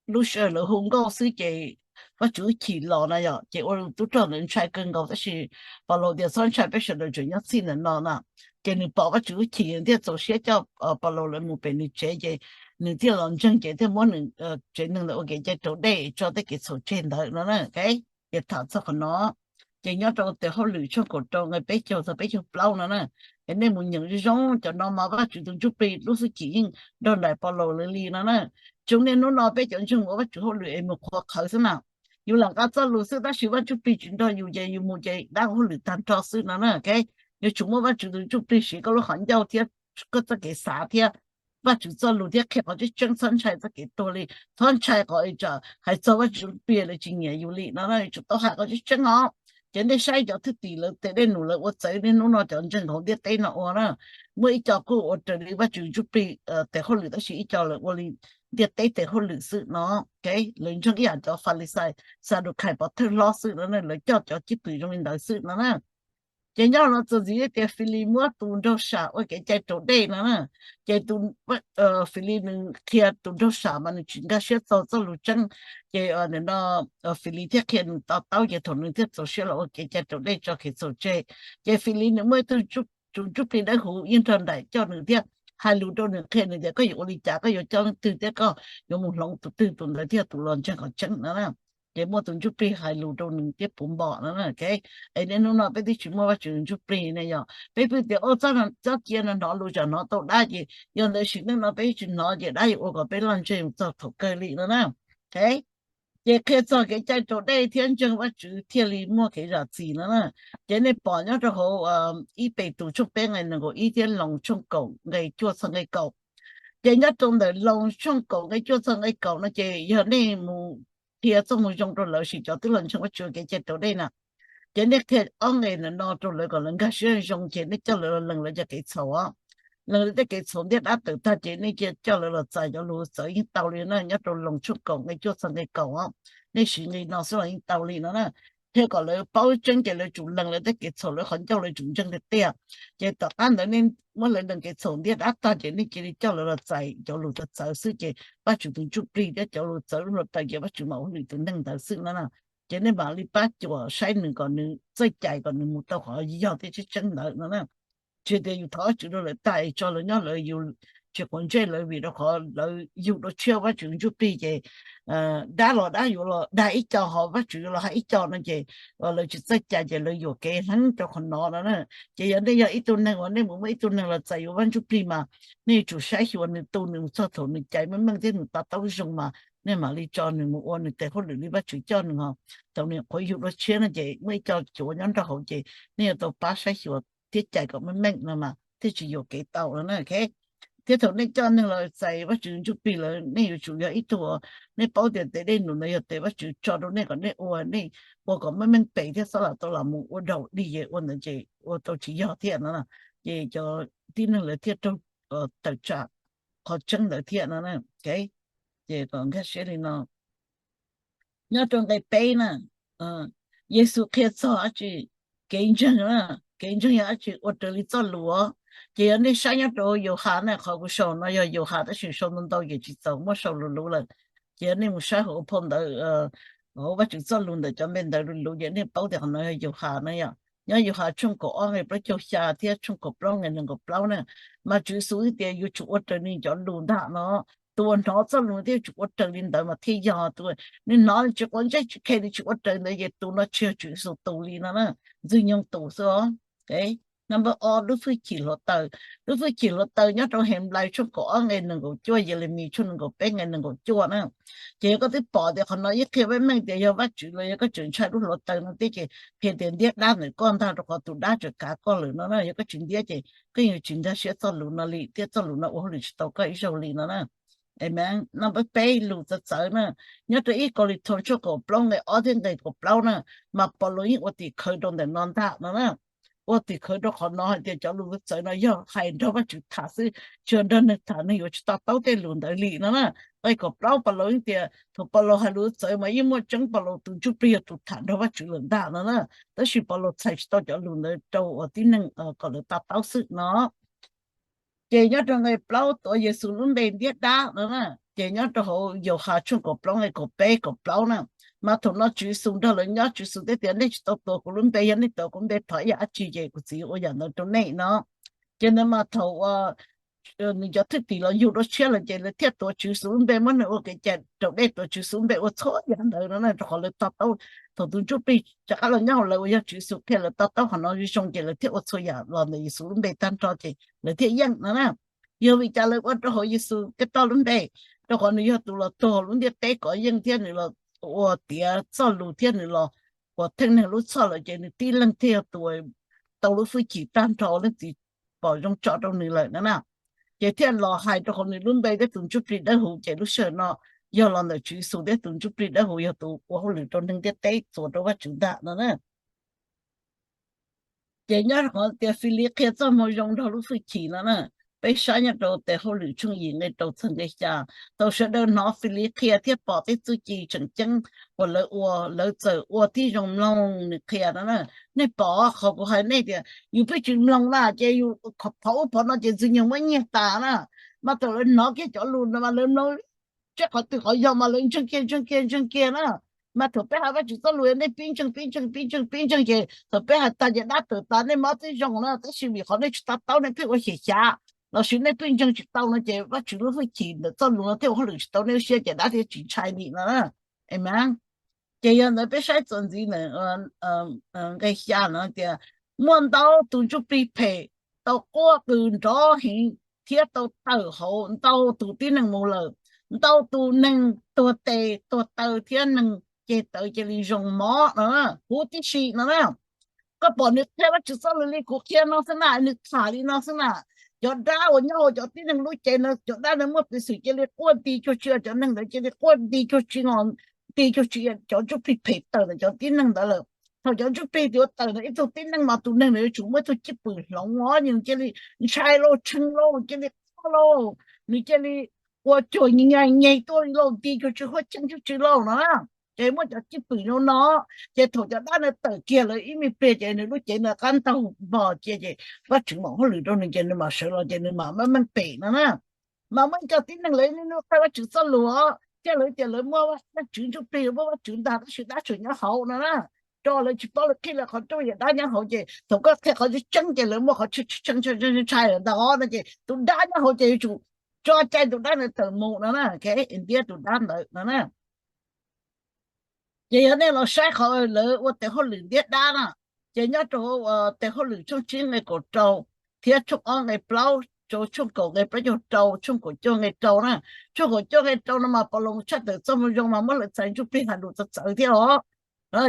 lub sij hawm lawv hu nkauj xwb ces Vajtswv lub hwj chim los no yom, ces ua rau tub rog ntawd ntshai kawg nkaus, tab sis Paulus tias txhob ntshai, peb sawv daws tseem nyob txhij ntawm no na. Ces nws pom Vajtswv lub hwj chim thiaj txaus siab coj Paulus lawv mus pem nws tsev, ces nws thiaj los ntseeg, ces thiaj muab nws tsev neeg ntawd ua kev cai raus dej tso tej kev txhaum tseg ntawd no na. Ces tham txog qhov no, ces nyob rau tes hauj lwm tshooj kaum rau nqe peb caug txog peb caug plaub no na. Es nej mus nyeem zoo zoo cov no mas Vajtswv tus Ntsuj Plig lub hwj chim yeej nrog nraim Paulus lawv li no na. Tsoom niaj hnub no peb cov ntseeg mus ua Vajtswv hauj lwm es mus qhuav qhawv xwb na. Yus lam nqa txoj lus xwb tab sis Vaj Ntsuj Plig tsis nrog yus ces yus mus ces dab hauj lwm tag nrho xwb no na. Yuav tsum muaj Vajtswv tus Ntsuj Plig siv koj lub qhov ncauj thiab koj txoj kev xav thiab Vajtswv txoj lus thiab qhia qhov tseeb tseeb, txhob ntshai txoj kev tuag li, txhob ntshai qhov hais txog Vajtswv Plig lawv tsis nyiam yus li no na. Yuav tsum tau hais qhov tseeb tseeb os. Ces nej saib cov thwj tim lawv tes dej num lawv ua txawv niaj hnub no cov ntseeg hauv ntiaj teb no ua na. Muaj ib co kuj ua raws li Vajtswv Ntsuj Plig tes hauj lwm tab sis ib co lawv ua li ntiaj teb tes hauj lwm xwb no. Lawv ntseeg ib yam cov Falixais, Xadukhais pov thawj hlob xwb no na, lawv coj cov cwj pwm zoo li ntawd xwb no na. Ces nyob no txuas ntxiv tias Filis muab tus nraug sam ua kev cai raus dej no na. Ces tus Filis nws qhia tus nraug sam mas nws tsis nkag siab txog txoj lus tseeb. Ces nim no Filis thiaj qhia nws to taub ces thaum nws thiaj txaus siab los ua kev cai raus dej tso kev txhaum tseg. Ces Filis nws muaj ib tug tus Ntsuj Plig Dawb Huv yeej nrog nraim coj nws thiab hais lus rau nws, qhia nws tias koj yuav ua li cas, koj yuav coj leej twg thiab koj yuav mus hloov tus twg, tus ntawd thiaj tus los ntseeg qhov tseeb no na. Ces muaj tus Ntsuj Plig hais lus rau nws thiab puv npo no. Es niaj hnub no peb twb tsis muaj Vajtswv Ntsuj Plig ne yog peb pheej tias o txoj cia no hnov lus tsam hnov tau dab, ces yog ntawd sim neej no peb tsis hnov ces dab yuav ua kom peb loj ntseg mus txog thaum kawg li no na. Ces qhia txog kev cai raus dej thiab ntseeg Vajtswv thiaj li muaj kev zam txim no na. Ces nej pom nyob rau hauv ib Petus tshooj peb nqe nees nkaum ib thiab Loos tshooj kaum nqe cuaj txog nqe kaum. Ces nyob rau ntawm Loos tshooj kaum nqe cuaj txog nqe kaum no ces yog nej mus qhia txoj moo zoo rau lawv sis cov twb los ntseeg Vajtswv kev cai raus dej na, ces nej qhia ob nqe ntawm no rau lawv kom lawv nkag siab zoo ces nej coj lawv los lees lawv cov kev txhaum os. Lees lawv tej kev txhaum ntiab dab tawm tag ces nej cia coj lawv los txais cov lus txawv yeej tau li na. Nyob rau Loos tshooj kaum nqe cuaj txog nqe kaum os, nej siv nqe no xwb los yeej tau li no na. Thiab kom lawv paub tseeb ces lawv tsum lees lawv tej kev txhaum, lawv qhov ncauj lawv tsum ntseeg tiag tiag. Ces tom qab ntawd nej muab lawv lees kev txhaum ntiab dab tag ces nej cia li coj lawv los txais cov lus txawv txawv xwb ces Vajtswv tus Ntsuj Plig thiab cov lus txawv lub hluav taws ces Vajtswv mam ua hauj lwm tus neeg ntawd xwb no na. Ces nej mam li pab cuam saib nws kom nws txawj cais kom nws mus tau qhov yog thiab tseeb tseeb ntawd no na. Tsis tias yus thov Vajtswv rau lawv tag es tso lawv nyob lawv yus tsis quav ntsej lawv vim rau qhov lawv yug dua tshiab Vajtswv Ntsuj Plig ces dab los dab yuav los dag ib co ho Vajtswv yuav los hais ib co no ces lawv tsis txawj cais ces lawv yuam kev heev rau qhov no no na. Ces yog nej yog ib tug neeg uas nej mus muab ib tug neeg los txais yuav Vaj Ntsuj Plig mas nej yuav tsum saib xyuas nws tu nws mus txog thaum nws cais meej meej thiab nws to taub zoo mas nej mam li tso nws mus ua nws tes hauj lwm li Vajtswv coj nws ho. Thaum nws qhuav yug dua tshiab no ces muaj ib co cuav nyob nraum hauv ces nej yuav tau pab saib xyuas thiab cais kom meej meej no mas thiaj tsis yuam kev tau no na. Thiab thaum nej coj neeg los txais Vajtswv Ntsuj Plig lawm nej yuav tsum yog ib tug uas nej paub tias tes dej num ntawd yog tes Vajtswv tso rau nej kom nej ua, nej ua kom meej meej pem thiab txhob lam tau los mus ua daus dig es ua ntawd ces ua tau tsis yog thiab no. Ces cov tib neeg lawv thiaj raug tawm tsam qhov tseeb ntawd thiab no. Ces kom nkag siab li no. Nyob rau nqe peb na, Yexus qhia txog dab tsi? Kev ntseeg, kev ntseeg yog dab tsi? Ua raws li txoj lus. Ces yog nej saib nyob rau Yauhas na, qhov kuv sau no yog Yauhas tab sis sau ntau ntau ces tsis txaus muab sau luv luv lawm. Ces yog nej mus saib hauv phau ntawv, hauv Vajtswv txoj lus ntawm cov npe ntawv luv luv ces nej paub tias qhov no yog Yauhas na yom. Nyob Yauhas tshooj kaum ob nqe plaub caug xya thiab tshooj kaum plaub nqe nees nkaum plaub na, mas Tswv Yexus hais tias yuav tsum ua raws li cov lus ntag no. Tus uas hnov txoj lus thiaj yuav tsum ua raws li ntawd mas thiaj yog. Tus nws hnov tsis quav ntsej tsis khe li tsis ua raws ntawd ces tus no tsis yog Tswv Yexus tus li no na, Ntxwg Nyoog tus xwb os. Number o, lub hwj chim hluav taws. Lub hwj chim hluav taws nyob rau Henplais tshooj kaum ob nqe nees nkaum cuaj, Yelemis tshooj nees nkaum peb nqe nees nkaum cuaj na. Ces yog koj twb pom tias qhov no yeej qhia meej meej tias yog Vajtswv los yog koj tseem ntshai lub hluav taws no thiab ces qhia tias ntiab dab ntawm koj ntag rau qhov tus dab tseem kav koj lawm no na. Yog koj tsis ntiab ces koj yuav tsis nkag siab txoj lus no li thiab txoj lus no ua hauj lwm tsis tau koj ib zaug li no na. Amen. Number peb, lus txawv txawv na. Nyob rau ib Kauleethoos tshooj kaum plaub nqe ob thiab nqe kaum plaub na, mas Paulus yeej ua tim khawv rau ntawm no ntag no na. Ua tim khawv rau qhov no hais tias cov lus txawv txawv no yog hais nrog Vajtswv tham xwb, tsis yog nrog neeg tham, neeg yuav tsis to taub tej lus ntawd li no na. Nqe kaum plaub Paulus yeej tias thaum Paulus hais lus txawv mas yeej muaj tseeb, Paulus tus Ntsuj Plig yog tus tham nrog Vajtswv lawm ntag no na. Tab sis Paulus txhais tsis tau cov lus ntawd rau uas tib neeg kom lawv to taub xwb no. Ces nyob rau nqe plaub tuav Yexus lub npe ntiab dab no na. Ces nyob rau hauv Yauhas tshooj kaum plaub nqe kaum peb kaum plaub na, Mas thaum no Tswv Yexus nrog lawv nyob, Tswv Yexus teb tias nej tsis tau tuav kuv lub npe, yog nej tuav kuv lub npe thov ib yam dab tsi ces kuv Txiv yuav ua yam ntawd rau nej no. Ces ntawd mas thaum uas nws cov thwj tim los yug dua tshiab lawm ces lawv thiaj tuav Tswv Yexus lub npe, muab nws ua kev cai raus dej, tuav Tswv Yexus lub npe ua txhua yam ntawd no na, rau qhov lawv to taub thaum tus ntsuj plig rov qab los nyob hauv lawv uas yog Tswv Yexus qhia lawv to taub qhov no zoo ces lawv thiaj ua txhua yam los ntawm Yexus lub npe tag nrho ces lawv thiaj yeej no na. Yog vim cas lawv ua rau hauv Yexus Khetos lub npe? Rau qhov nws yog tus los tuag hauv lub ntiaj teb kov yeej thiab nws los ua tiav txoj lus thiab nws los ua theej neeg lub txhoj lawm ces nws tib leeg thiaj yog tus tau lub hwj chim tag nrho uas Leej Txiv pom zoo tso rau nws lawm no na. Ces thiaj los hais rau qhov nws lub npe thiab tus ntsuj plig dawb huv ces lub sij hawm no yog los ntawm Tswv Yexus thiab tus ntsuj plig dawb huv yog tus ua hauj lwm rau neeg ntiaj teb txuas rau Vajtswv ntag no na. Ces nyob qhov tias Filip qhia txoj moo zoo nrog lub hwj chim no na, peb saib nyob rau tes hauj lwm tshooj yim nqe rau txog nqe xya. Thaum sawv daws hnov Filip qhia thiab pom tej txuj ci tseem ceeb uas lawv ua, lawv txawm ua tib zoo mloog nws qhia no na. Nej pom qhov kuv hais nej tias yus pheej tsis mloog na ces yus phov ub phov no ces Ntxwg Nyoog muab nyiag tas na. Mas thaum lawv hnov kiag cov lus no mas lawv mloog, tsis qhov twg qhov yog mas lawv ntseeg kiag ntseeg kiag ntseeg kiag na. Mas thaum peb hais Vajtswv txoj lus nej pib ntseeg pib ntseeg pib ntseeg pib ntseeg ces thaum peb hais tas ces dab tawm tas, nej mob tib zoo na, tab sis vim qhov nej tsis to taub nej pheej ua xyem xyav lossis nej pheej ntseeg tsis tau no ces Vajtswv lub hwj chim ntawm txoj lus no thiaj ua hauj lwm tsis tau nej lub siab ces dab thiaj tsis ntshai li no. Amen. Ces yog ntawd peb saib txuas ntxiv ntawm nqe xya no tias muaj ntau tus ntsuj plig phem tau quaj qw nrov heev thiab tau tawm hauv ntau tus tib neeg mus lawm. Ntau tus neeg tuag tes tuag taw thiab neeg ceg tawv cia li zoo mov no, huv tib si no na. Koj pom nws qhia Vajtswv txoj lus li kuv qhia no xwb na, nws tham li no xwb na. Cov dab uas nyob hauv cov tib neeg lub cev no, cov dab ntawd muaj peev xwm cia li quaj nti cuag tsi, cov neeg ntawd cia li quaj nti cuag tsi, nti cuag tsi, cov ntsuj plig phem tawm ntawm cov tib neeg ntawd lawm. Thaum cov ntsuj plig twb tawm ntawm ib tug tib neeg mas tus neeg ntawd yuav tsum muaj ib tug cwj pwm hloov os, nws cia li ntshai lauj, tshee lauj, cia li quaj lauj, nws cia li ua cuag nyeg nyeg tuaj lauj, nti cuag tsi, huab cheej cuag tsi lauj no. Ces muaj cov cwj pwm zoo no, ces thaum cov dab ntawd tawm kiag lawm ib me pliag ces nws lub cev ntawd qab ntaug npog cia ces Vajtswv mam ua hauj lwm rau nws ces nws mam sawv los ces nws mam meej meej pem no na. Mas muaj ib co tib neeg lawv niaj hnub qhia Vajtswv txoj lus os, thiab lawv tias lawv muaj Vajtswv ntsuj plig, muaj Vajtswv ntag tab sis dab tseem nyob hauv no na. Rau lawv tsis paub lawv qhib lawv qhov rooj yam dab nyob hauv ces thaum koj qhia qhov tseeb ces lawv muaj qhov tshee tshee ntshai ntshai ntawd os no ces tus dab nyob hauv ces yuav tsum tso cai tus dab ntawd tawm mus no na, ntiab tus dab ntawd no na. Ces yog nej los saib qhov lawv ua tes hauj lwm ntiab dab na, ces nyob rau tes hauj lwm tshooj tsib nqe kaum rau thiab tshooj ob nqe plaub rau tshooj kaum nqe plaub caug rau, tshooj kaum cuaj nqe rau na. Tshooj kaum cuaj nqe rau no mas Paulus tshaj tawm txoj moo zoo mas muab hlawv txhais ntsuj plig hais lus txawv txawv thiab os.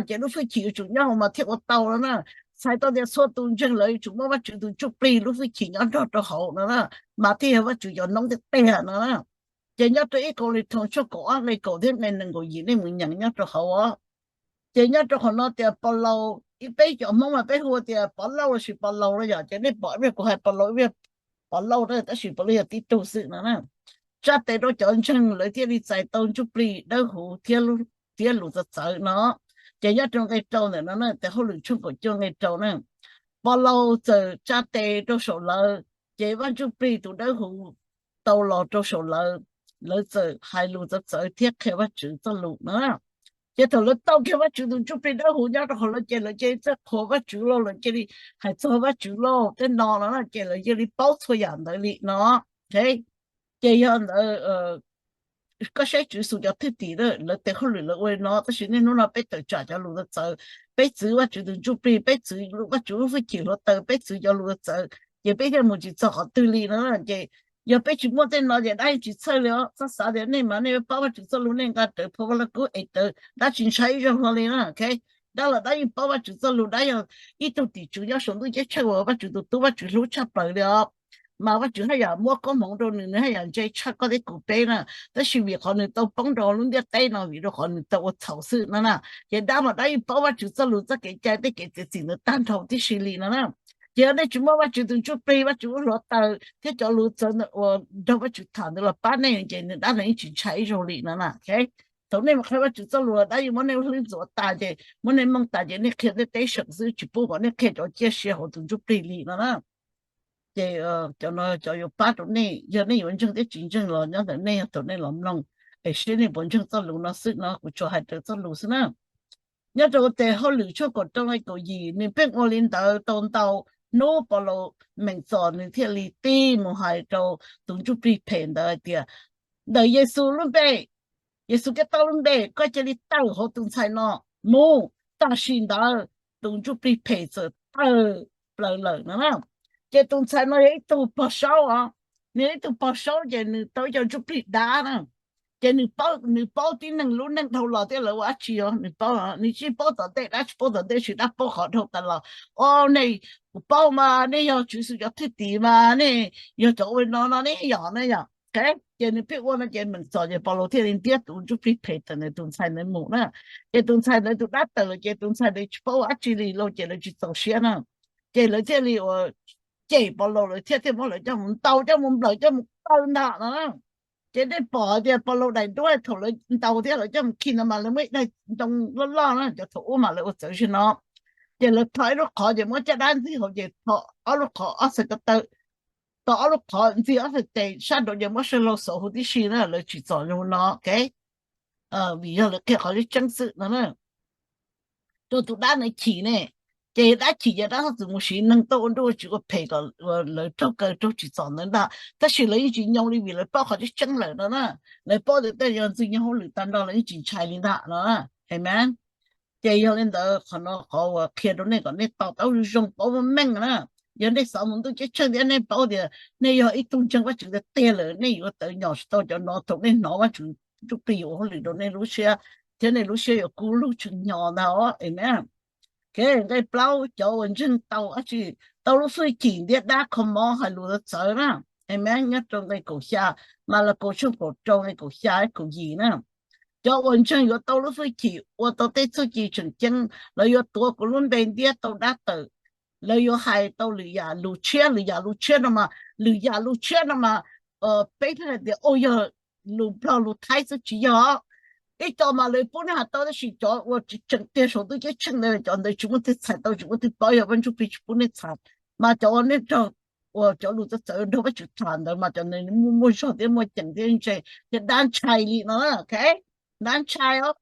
Ces lub hwj chim yuav tsum nyob hauv mas thiaj ua tau no na. Txhais tau tias txhua tus ntseeg lawv yuav tsum muaj Vajtswv tus ntsuj plig lub hwj chim nyob nrog rau hauv no na, mas thiaj yog Vajtswv cov noob tiag tiag no na. Ces nyob rau ib Kauleethoos tshooj kaum ob nqe kaum thiab nqe nees nkaum yim nej mus nyeem nyob rau hauv os. Ces nyob rau qhov no tias Paulus, ib peb cov Hmoob mas peb hu tias Pov Lauj lossis Pov Laus no yom, ces nej pom ib pliag kuv hais Pov Laus ib pliag Pov Lauj na, tab sis puav leej yog tib tug xwb no na. Tsa tes rau cov ntseeg lawv thiaj li txais tau ntsuj plig dawb huv thiab lus txawv txawv no. Ces nyob rau nqe rau ntawm no na, tes hauj lwm tshooj kaum cuaj nqe rau na, Pov Laus txawm tsa tes rau saum lawv, ces Vaj Ntsuj Plig tus dawb huv tau los rau saum lawv, lawv txawm hais lus txawv txawv thiab qhia Vajtswv txoj lus na. Ces thaum lawv tau kiag Vajtswv tus Ntsuj Plig dawb huv nyob rau hauv lawv ces lawv cia li txawj qhuas Vajtswv lauj, lawv cia li hais txog Vajtswv lauj, tej no no na, ces lawv cia li paub txhua yam ntawd li no. Ces yog ntawd koj saib Tswv Yexus cov thwj tim lawv tes hauj lwm lawv ua li no, tab sis niaj hnub no peb tawm tsam cov lus txawv, peb txwv Vajtswv tus Ntsuj Plig, peb txwv Vajtswv lub hwj chim hluav taws, peb txwv cov lus txawv, ces peb thiaj mus tsis txog qhov twg li no. Ces yog peb tsis muaj tej no ces dab yeej tsis txhawj li os. Txhob xav tias nej mas nej paub Vajtswv txoj lus nej nqa rawv phau Vaj Laj Kub ev rawv, dab tsis ntshai ib zaug hlo li na. Dab los dab yeej paub Vajtswv txoj lus, dab yog ib tug tim tswv nyob saum ntuj ceeb tsheej uas Vajtswv tus tub, Vajtswv hlub tshaj plaws li os. Mas Vajtswv haj yam muab koob hmoov rau nws, nws haj yam ntse tshaj koj thiab kuv peb na. Tab sis vim qhov nws tau poob rau lub ntiaj teb no vim rau qhov nws tau ua txhaum xwb no na. Ces dab mas dab yeej paub Vajtswv txoj lus txoj kev cai tej kev txiav txim ntawd tag nrho tib si li no na. Ces yog nej tsis muaj Vajtswv tus Ntsuj Plig, Vajtswv lub hluav taws thiab cov lus txawv uas nrog Vajtswv tham ntawd los pab nej ces nws dab no yeej tsis ntshai ib zaug li no na. Thaum nej mus qhia Vajtswv txoj lus los dab yeej muab nej hlwb ntxuav tas ces muab nej mooj tas ces nej qhia tej teb seem xwb, tsis pub kom nej qhia cov ciaj sia hauv tus Ntsuj Plig li no na. Ces cov no cov yuav pab rau nej, yog nej yuav ntseeg thiab tsis ntseeg los nyob ntawm nej, yog thaum nej los mloog. Es seb nej puas ntseeg txoj lus no xwb no, kuv tsuas hais raws txoj lus xwb na. Nyob rau tes Hauj Lwm tshooj kaum rau nqe kaum yim, nws pheej ua li ntawd tau ntau hnub, Paulus meem txom nws thiaj li tig mus hais rau tus ntsuj plig phem ntawd hais tias, ntawm Yexus lub npe, Yexus Khetos lub npe, koj cia li tawm hauv tus ntxhais no mus. Tam sim ntawd tus ntsuj plig phem txawm tawm plaws lawm no na. Ces tus ntxhais no yog ib tug pog saub os, nws yog ib tug pog saub ces nws tau ib co ntsuj plig dab na. Ces nws paub, nws paub tib neeg lub neej dhau los thiab lawv ua dab tsi os, nws paub, nws tsis paub tom ntej, dab tsis paub tom ntej, tsis dab paub qhov dhau tas los. O, nej, kuv paub mas, nej yog Tswv Yexus cov thwj tim mas, nej yog cov ua no no, nej yog na yom. Ces nws pheej ua no ces meem txom ces Paulus thiaj li ntiab tus ntsuj plig phem tawm ntawm tus ntxhais ntawd mus na. Ces tus ntxhais ntawd tus dab tawm lawm ces tus ntxhais ntawd tsis paub ua dab tsi li lauj, ces lawv tsis txaus siab na. Ces lawv thiaj li ua, cem Paulus, lawv thiaj thiaj muab lawv coj mus ntaus, coj mus nplawm, coj mus kaw ntag no na. Ces nej pom hais tias Paulus daim duab thaum lawv ntaus thiab lawv coj mus khi ntawd mas lawv muaj ib daim ntoo loj loj na, cov thaum ub mas lawv ua txawv zim no. Ces lawv tho ib lub qhov ces muab caj dab ntxig hauv ces tho ob lub qhov ob txhais ko taw, tho ob lub qhov ntxig ob txhais tes sab nraud ces muab saw hlau xauv huv tib si na, lawv tsis txom zoo no, ok. Vim yog lawv qhia qhov tseeb tseeb xwb no na. Rau tus dab ntawd chim ne, ces dab chim ces dab txhob txwm mus siv neeg tuaj ua nruj ua tsiv ua phem kom lawv raug kaw raug tsim txom ntawd ntag. Tab sis lawv yeej tsis nyoo li vim lawv paub qhov tseeb tseeb lawm no na. Lawv paub tias tej yog ntxwg nyoog hauj lwm tag nrho lawv yeej tsis ntshai li ntag no. Amen. Ces yog li ntawd qhov no qhov uas qhia rau nej kom nej to taub zoo zoo paub meej meej na. Yog nej xav mus ntuj ceeb tsheej thiab nej paub tias nej yog ib tug ntseeg Vajtswv tiag tiag lawm, nej yuav tawv nyom tsis tau cov no thaum nej hnov Vajtswv ntsuj plig yuav ua hauj lwm rau nej lub siab, thiab nej lub siab yuav kub lug tshee hnyo ntag os. Amen. Kev nqe plaub, cov uas ntseeg tau dab tsi? Tau lub hwj chim ntiab dab kho mob hais lus txawv txawv na. Amen. Nyob rau nqe kaum xya, Malakaus tshooj kaum rau nqe kaum xya kaum yim na. Cov uas ntseeg yuav tau lub hwj chim ua tau tej txuj ci tseem ceeb, lawv yuav tuav kuv lub npe ntiab tau dab tawm, lawv yuav hais tau lwm yam lus tshiab, lwm yam lus tshiab no mas, lwm yam lus tshiab no mas, peb thiaj hais tias, o, yog lus Nplog lus Thaib xwb, tsis yog. Ib co mas lawv pub nej hais tau, tab sis cov uas tseem tiag saum ntuj ceeb tsheej ntawd, cov ntawd tsis muaj twg txhais tau, tsis muaj twg paub, yog Vaj Ntsuj Plig tsis pub nej txhais. Mas cov uas nej nrog, uas cov lus txawv txawv nrog Vajtswv tham ntawd mas cov ntawd muaj, muaj zog thiab muaj ceem thiab ntse thiab dab ntshai li no, ok, dab ntshai os.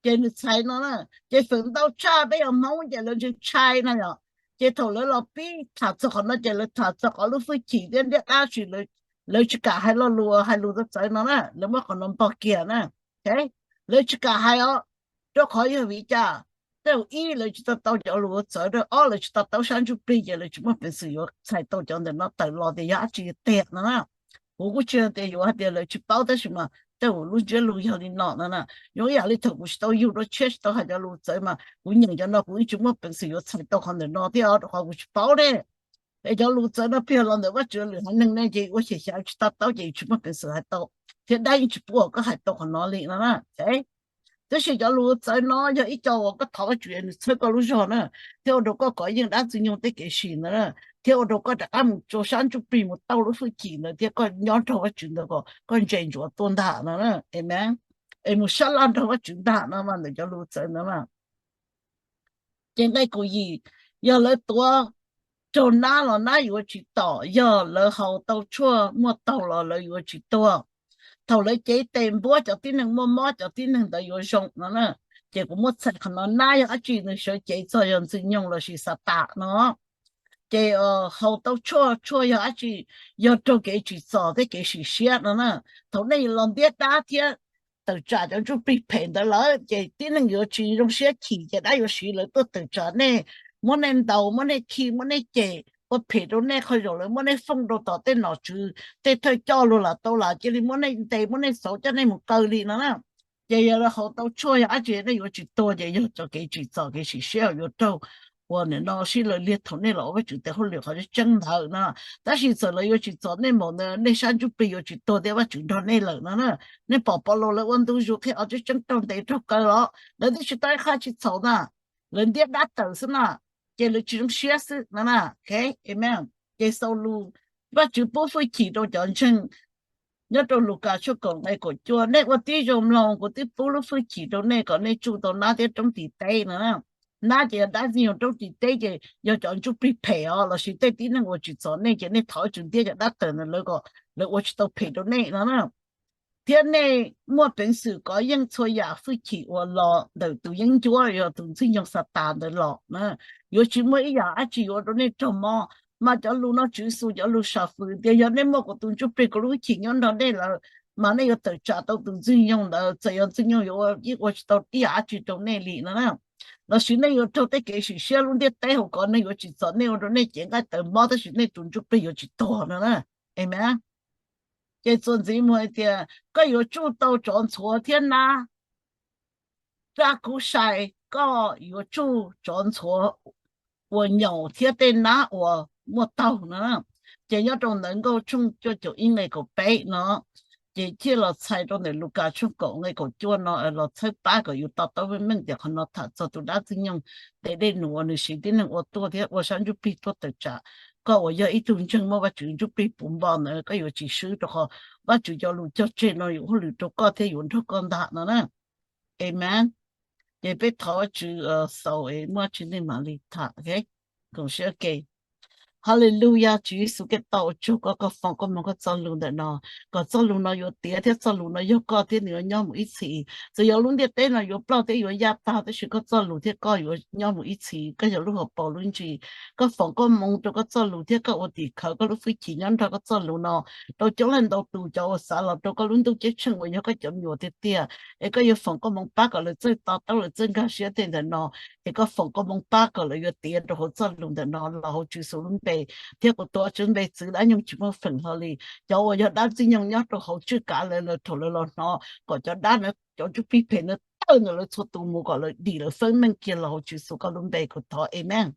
Ces nws txhais no na, ces feem ntau tshaj peb yog Hmoob ces lawv ntshai ntshai na yom. Ces thaum lawv los pib tham txog qhov no ces lawv tham txog qhov lub hwj chim thiab ntiab dab tsi, lawv tsis kam hais lo lus, hais lus txawv txawv no na, lawv muab qhov no npog kiag na. Lawv tsis kam hais os, rau qhov yog vim li cas? Tej zaum ib lawv tsis to taub cov lus txawv, rau ob lawv tsis to taub sab ntsuj plig ces lawv tsis muaj peev xwm yuav txhais tau cov ntawm no tawm los tias yog dab tsi tiag no na. Kuv kuj tsis hais tias yuav hais tias lawv tsis paub, tab sis mas tej zaum lub ntsiab lus yog li no no na. Zoo ib yam li thaum kuv tsis tau yug dua tshiab, tsis tau hais cov lus txawv mas kuv nyeem cov no kuv yeej tsis muaj peev xwm yuav txhais tau qhov ntawm no thiab os, rau qhov kuv tsis paub ne. Es cov lus txawv no plig los ntawm Vajtswv lwm haiv neeg ne, ces ua xyem xyav tsis to taub ces tsis muaj peev xwm hais tau, thiab dab yeej tsis pub kom koj hais tau qhov no li no na. Tab sis cov lus txawv no yog ib co uas koj thov Vajtswv nws txhawb koj lub zog na, thiab ua rau koj kov yeej dab ntxwg nyoog tej kev sim ntawd na, thiab ua rau koj rov qab mus rau sab ntsuj plig mus tau lub hwj chim ntawd thiab koj nyob nrog Vajtswv ntawd kom koj ntse ntsuav tuaj ntag no na. Amen. Es mus sab laj nrog Vajtswv ntag no mas ntawm cov lus txawv ntawd mas. Ces nqe kaum yim, yog lawv tuav raug nab los nab yuav tsis tom, yog lawv haus tau tshuaj muaj taug los lawv yuav tsis tuag. Thaum lawv cev tes npuab cov tib neeg muaj mob, cov tib neeg ntawd yuav zoo no na. Ces kuv muab txhais qhov no, nab yog dab tsi? Nws sawv cev txog yog ntxwg nyoog lossis Xatas no. Ces haus tau tshuaj, tshuaj yog dab tsi? Yog raug kev tsim txom thiab kev sim siab no na. Thaum nej los ntiab dab thiab tawm tsam cov ntsuj plig phem ntawd lawm ces tib neeg yuav tsis zoo siab chim, ces dab yuav siv lawv tuaj tawm tsam nej, muab nej ntaus, muab nej khi, muab nej cem, ua phem rau nej. Qhov zaum lawv muab nej fooj rau tom tej nom tswv, tej thawj coj luag lam tau lam cia li muab nej ntes, muab nej xauv coj nej mus kaw li no na. Ces yog lawv haus tau tshuaj yog dab tsi nej yuav tsis tuag? Ces yog cov kev tsim txom kev sim siab yuav raug ua nim no sib law liag thaum nej los ua Vajtswv tes hauj lwm qhov tseeb ntawd na. Tab sis txawm lawv yuav tsim txom nej npaum ntawd, nej sab ntsuj plig yuav tsis tuag thiab Vajtswv nrog nej lawm no na. Nej pom Paulus lawv ua ntu zus qhia qhov tseeb tseeb raug ntes raug kaw los lawv twb tsis tau ib qho tsis txhaum na, lawv ntiab dab tawm xwb na, ces lawv tsis zoo siab xwb no na. Amen. Ces xaus lus, Vajtswv pub hwj chim rau cov ntseeg. Nyob rau Lukas tshooj kaum nqe kaum cuaj, nej ua tib zoo mloog, kuv twb pub lub hwj chim rau nej kom nej tsuj tau nab thiab roob tim teb no. Nab ces yog dab ntxwg nyoog, roob tim teb ces yog cov ntsuj plig phem os lossis tej tib neeg uas tsim txom nej, ces nej thov Vajtswv ntiab cov dab tawm ntawd lawv kom lawv ua tsis tau phem rau nej no na. thiab nej muaj peev xwm kov yeej txhua yam hwj chim uas los ntawm tus yeeb ncuab, yog tus ntxwg nyoog Xatas ntawd los na. Yuav tsis muaj ib yam dab tsi yuav ua rau nej raug mob. Mas cov lus no Tswv Yexus cov lus sam fwm tias yog nej muaj kuv tus ntsuj plig, kuv lub hwj chim nyob nrog nej lawm, mas nej yuav tawm tsam tau tus ntxwg nyoog ntawd, txawm yog ntxwg nyoog yuav ua yeej ua tsis tau ib yam dab tsi rau nej li no na. Lossis nej yuav raug tej kev sim siab lub ntiaj teb hauv kov neeg yuav tsim txom nej ua rau nej cev nqaij tawv mob, tab sis nej tus ntsuj plig yuav tsis tuag no na. Amees. Ces txuas ntxiv mus hais tias koj yuav tsuj tau tsov ntxhuav thiab nab raj kub sai, koj yuav tsuj tsov ntxhuav uas nyaum thiab tej nab uas muaj taug no. Ces nyob rau ntawv Nkauj tshooj cuaj caum ib nqe kaum peb no, ces thiaj los txhais rau ntawm Lukas tshooj kaum nqe kaum cuaj no los txhawb pab kom yus to taub meej meej tias qhov no tham txog tus dab ntxwg nyoog tes dej num uas nws siv tib neeg ua tuaj thiab ua sab ntsuj plig tuaj tawm tsam koj uas yog ib tug ntseeg muaj Vajtswv ntsuj plig puv npo ntawd, koj yuav tsis swb rau qhov Vajtswv cov lus cog tseg no yuav hauj lwm rau koj thiab yuav nrog koj ntag no na. Amees. Ces peb thov Vajtswv xaus es muaj tsi nej mam li tham. Koom siab ke. Hallelujah, Tswv Yexus Khetos, ua tsaug koj, koj foom koj moov koj txoj lus ntawm no, kom txoj lus no yuav tiav thiab txoj lus no yog koj thiab nws yuav nyob mus ib txhis. Txawm yog lub ntiaj teb no yuav ploj thiab yuav yaj tag, tab sis koj txoj lus thiab koj yuav nyob mus ib txhis. Koj yog lub hauv paus lub ntsis, koj foom koj moov rau koj txoj lus thiab koj ua tim khawv koj lub hwj chim nyob nrog koj txoj lus no rau coob leej ntau tus cov uas xav los rau koj lub ntuj ceeb tsheej uas yog koj cov me nyuam tiag tiag. Es koj yuav foom koj moov pab kom lawv txawj to taub, lawv txawj nkag siab tej ntawm no. Es koj foom koj moov pab kom lawv yuav tiav rau hauv txoj lus ntawm no los hauv Tswv Yexus lub npe. Thiab kuv tuav Tswv npe txwv dab nyoog tsis muaj feem hlo li. Cov uas yog dab ntxwg nyoog nyob rau hauv tswj kav lawv, lawv thaum lawv los hnov kom cov dab, cov ntsuj plig phem no tawg ntawm lawv txhua tus mus, kom lawv dim lawv feeb meej kiag los hauv Tswv Yexus koj lub npe kuv thov, amees.